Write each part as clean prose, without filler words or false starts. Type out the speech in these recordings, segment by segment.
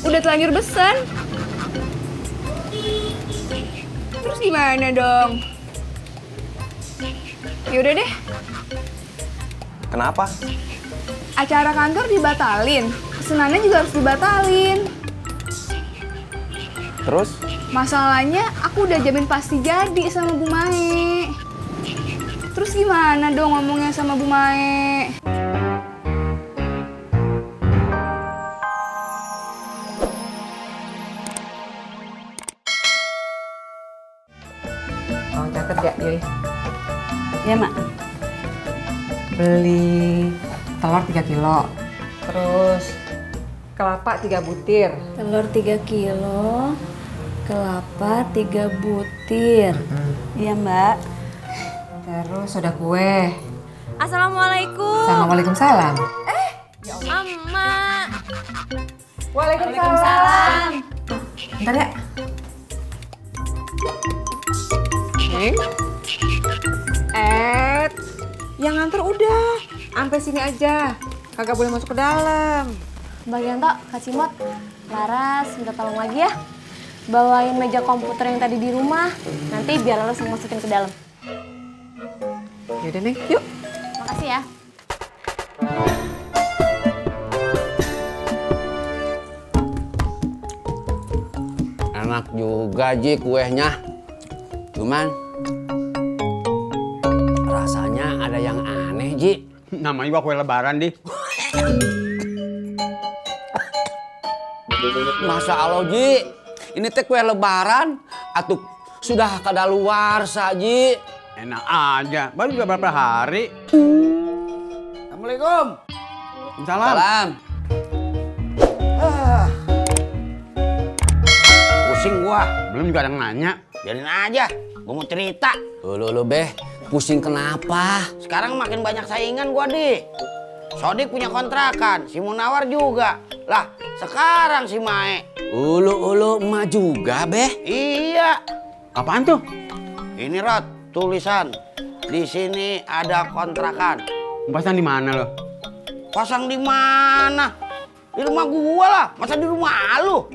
Udah telanjur pesen. Terus gimana dong? Yaudah deh. Kenapa? Acara kantor dibatalin. Pesenannya juga harus dibatalin. Terus? Masalahnya aku udah jamin pasti jadi sama Bu Mae. Terus gimana dong ngomongnya sama Bu Mae? Oh, catet ya, Yoy? Iya, Mak. Beli telur 3 kilo. Terus kelapa 3 butir. Telur 3 kilo, kelapa 3 butir. Iya, Mbak. Terus soda kue. Assalamualaikum. Sama Waalaikumsalam. Mama. Waalaikumsalam. Bentar ya. Yang nganter udah. Sampai sini aja. Kagak boleh masuk ke dalam. Bang Yanto, Kak Cimot, Laras minta tolong lagi ya. Bawain meja komputer yang tadi di rumah. Nanti biar Laras yang masukin ke dalam. Yaudah, Neng. Yuk. Makasih ya. Enak juga, Ji, kuehnya. Cuman rasanya ada yang aneh, Ji. Namanya juga kue lebaran, Di. Masa Allah, Ji. Ini teh kue lebaran atau sudah kadaluarsa, Ji? Enak aja. Baru juga berapa hari. Assalamualaikum. Salam. Salam. Pusing gua. Belum juga ada yang nanya. Biarin aja, gua mau cerita. Lu Beh, pusing kenapa? Sekarang makin banyak saingan gua, Di. Sodik punya kontrakan, si Munawar juga. Lah, sekarang si Mae. Ulu emak juga, Beh. Iya. Apaan tuh? Ini Rod, tulisan. Di sini ada kontrakan. Pasang di mana lo? Pasang di mana? Di rumah gua lah, masa di rumah lu?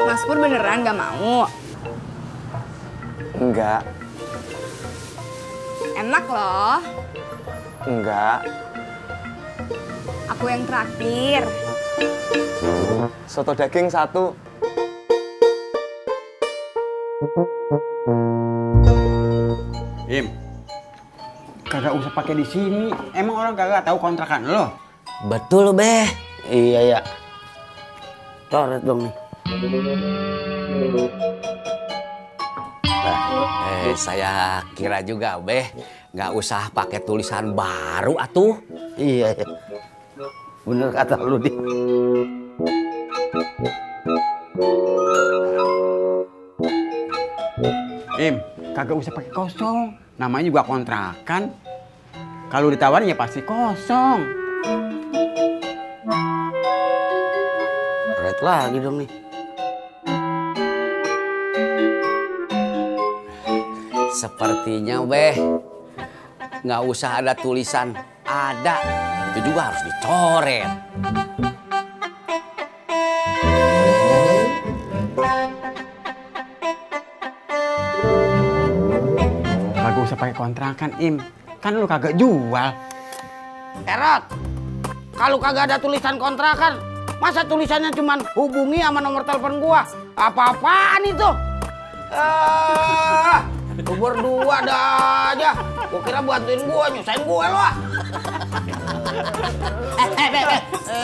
Mas Pur beneran gak mau? Enggak. Enak loh. Enggak. Aku yang traktir. Soto daging 1. Im, kagak usah pakai di sini. Emang orang kagak tahu kontrakan lo? Betul, Beh. Iya, ya. Coret dong nih. Saya kira juga, Beh. Nggak usah pakai tulisan baru, atuh. Iya, ya. Bener kata lu, Di. Im, kagak usah pakai kosong. Namanya juga kontrakan. Kalau ditawarin ya pasti kosong. Coret lagi dong nih. Sepertinya, Beh, nggak usah ada tulisan ada. Itu juga harus dicoret. Kagak usah pakai kontrakan, Im. Kan lu kagak jual. Rod, kalau kagak ada tulisan kontrakan, masa tulisannya cuman hubungi sama nomor telepon gua? Apa-apaan itu? Lu berdua dah aja. Gua kira bantuin gua, nyusahin gua lo.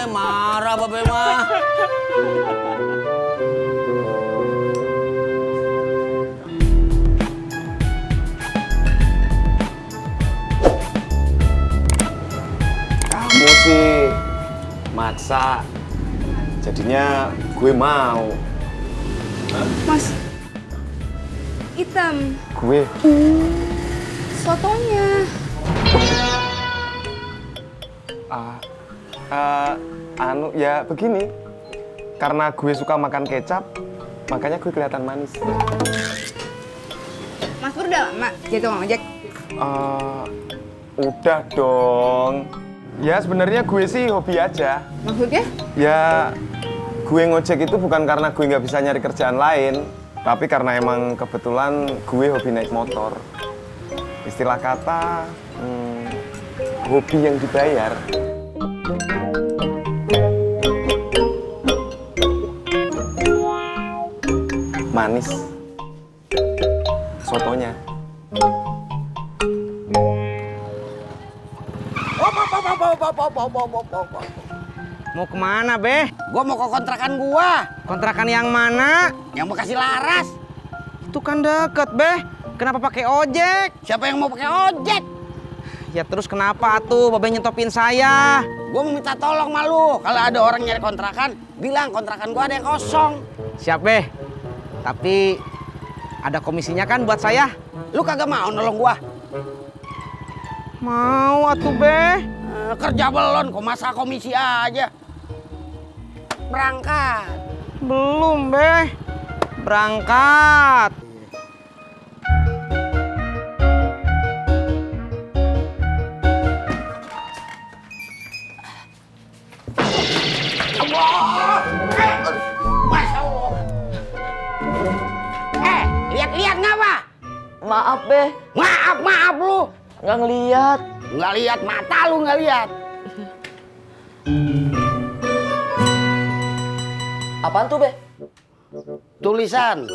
Marah Babe mah. Kamu sih maksa. Jadinya gue mau. Mas, hitam. Gue Sotonya. anu ya begini. Karena gue suka makan kecap, makanya gue kelihatan manis. Mas Pur udah lama jadi tukang ojek? Udah dong. Ya sebenarnya gue sih hobi aja. Maksudnya? Ya gue ngojek itu bukan karena gue nggak bisa nyari kerjaan lain, tapi karena emang kebetulan gue hobi naik motor. Istilah kata, hobi yang dibayar. Manis. Sotonya. Mau kemana, Beh? Gua mau ke kontrakan gua. Kontrakan yang mana? Yang Bekasi Laras. Itu kan deket, Beh. Kenapa pakai ojek? Siapa yang mau pakai ojek? Ya terus kenapa tuh Babe nyetopin saya? Gua mau minta tolong sama lu. Kalau ada orang nyari kontrakan, bilang kontrakan gua ada yang kosong. Siap, Beh. Tapi ada komisinya kan buat saya? Lu kagak mau nolong gua? Mau atuh, Beh. Kerja belum, kok masa komisi aja. Berangkat. Belum, Beh. Berangkat. Allah. Masya Allah. Lihat-lihat ngapa? Maaf, Beh. Maaf lu. Nggak ngeliat. Nggak lihat, mata lu nggak lihat. Apaan tuh, Beh? Tulisan.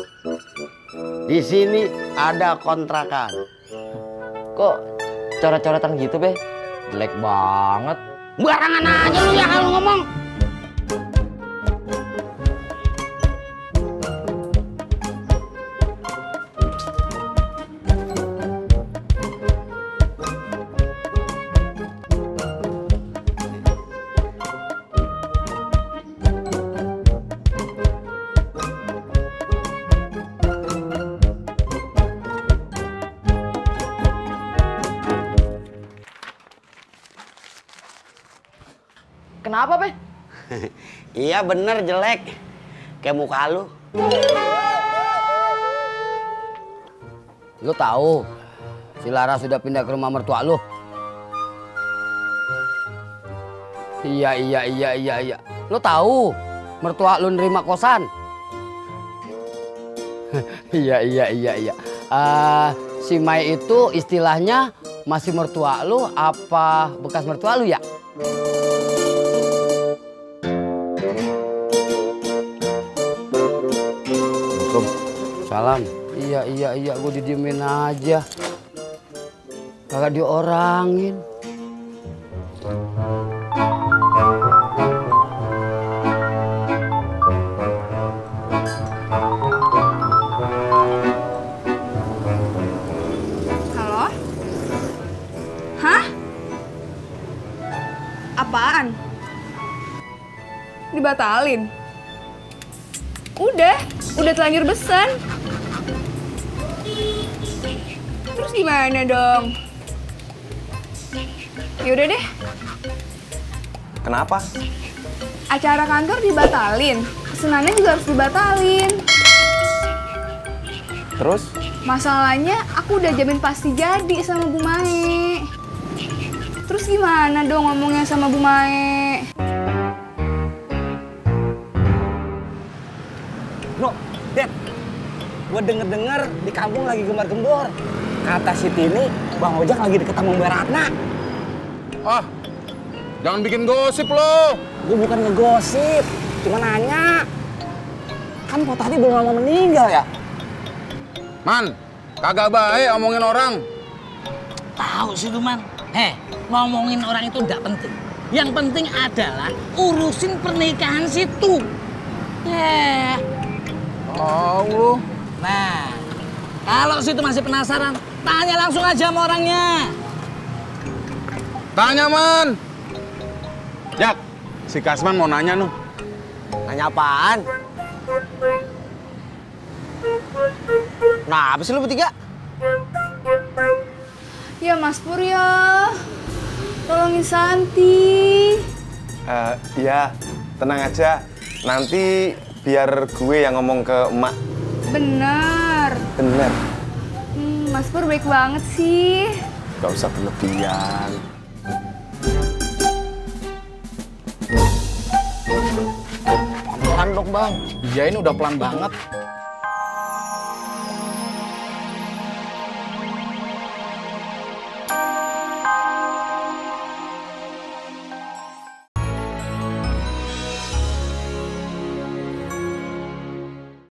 Di sini ada kontrakan. Kok coret-coretan gitu, Beh? Jelek banget. Barangan aja lu ya kalau ngomong. Kenapa, Beh? Iya bener jelek. Kayak muka lu. Lu tahu si Lara sudah pindah ke rumah mertua lu? Iya. Lu tahu mertua lu nerima kosan? Iya. Si Mai itu istilahnya masih mertua lu apa bekas mertua lu ya? Salam. Iya, gue didiemin aja. Kagak diorangin. Halo? Hah? Apaan? Dibatalin? Udah telanjur pesan. Terus gimana dong? Yaudah deh. Kenapa? Acara kantor dibatalin, pesenannya juga harus dibatalin. Terus? Masalahnya aku udah jamin pasti jadi sama Bu Mae. Terus gimana dong ngomongnya sama Bu Mae? No, Dad, gue denger-denger di kampung lagi gembar-gembor. Kata si Tini, Bang Ojak lagi deket sama Mbak Ratna. Ah, jangan bikin gosip lo. Gue bukan ngegosip, cuma nanya. Kan Pak Tati belum lama meninggal ya? Man, kagak baik omongin orang. Tahu sih lu, Man. Ngomongin orang itu enggak penting. Yang penting adalah urusin pernikahan situ. Oh, lu. Nah, kalau situ masih penasaran, tanya langsung aja sama orangnya. Tanya, Man. Jak, si Kasman mau nanya, nuh. Nanya apaan? Nah, apa sih lu bertiga? Ya Mas Pur ya, tolongin Santi. Ya, tenang aja. Nanti biar gue yang ngomong ke emak. Bener. Bener. Mas Pur baik banget sih. Gak usah berlebihan. Pelan dong bang. Iya ini udah pelan banget.